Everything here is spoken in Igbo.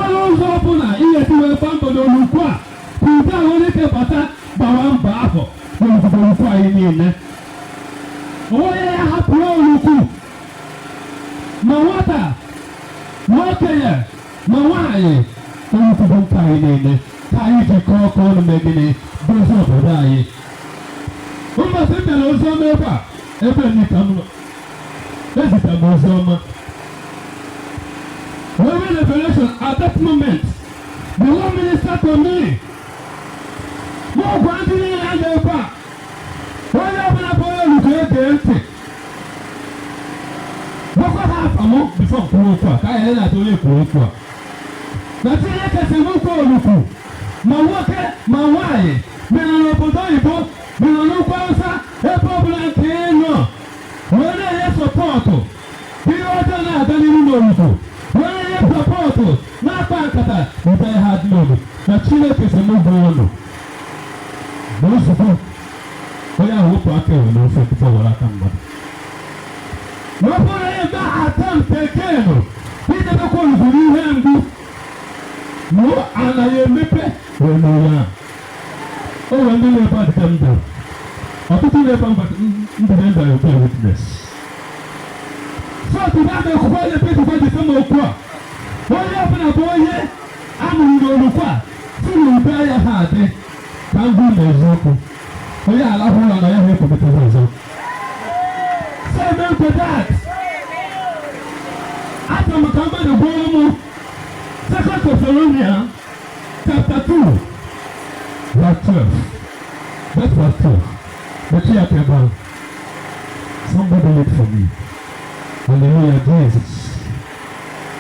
Nwere ụzọ ọbụla ihe si wee gba mbọ n'Olukwu a ka udo ahụ onye ike bata, gbawa mbọ ahụ n'ozugbo Olukwu anyị niile. Onye ya hapụrụ Olukwu, ma nwata, ma okenye, ma nwaanyị, Olukwu bụ nke anyị niile. Ka anyị jikọọ ọkụ ọnụ mee gịnị? Dozie obodo anyị. Mbọsị m bịara oziọma ebe a, ebe ni ka m nọ ezita m oziọma wee revelation. At that moment, the Lord minister to me. Mụ gwa ndị niile a na-ebe a, onye ọbụla bụ onye Olukwu, ege ntị. Gwakwa ha afa mụ before kwuo okwu a, ka anyị na-atụ onye kwuo okwu a na Chineke si m kwuo, Olukwu, ma nwoke ma nwaanyị, mere n'obodo oyibo, mere n'ugwu Awụsa, ebe ọbụla nke ị nọ wee na-enye support ihe ọjọọ na-aga n'ihu n'Olukwu, wee na-enye support na-akpa nkata ebe ha dị n'olu, na Chineke si m gwa ụnụ na ozugbo onye ahụ wepụ aka enwe n'ofe tupu o were aka mmadụ, na ọ bụrụ na eme attempt again idebekwa Olukwu n'ihe mgbu, na anaghị emepe wee n'onye ahụ. O nwere ndị na-ebe a dịka m bịara, ọtụtụ na-ebe ndịbe m bịara ebe witness. So today ama ekwukwa na-epetikwa jise m okwu a, onye ọbụla bụ onye amụrụ n'Olukwu a si n'udo ya ha adị ka m gwu na eziokwu, onye alahụ ụlọ na ya ha ekwupụtazi ọzọ. Say amen to that. Achọrọ m ka mmadụ gụọrọ m Second Thessalonians chapter 2 verse 12.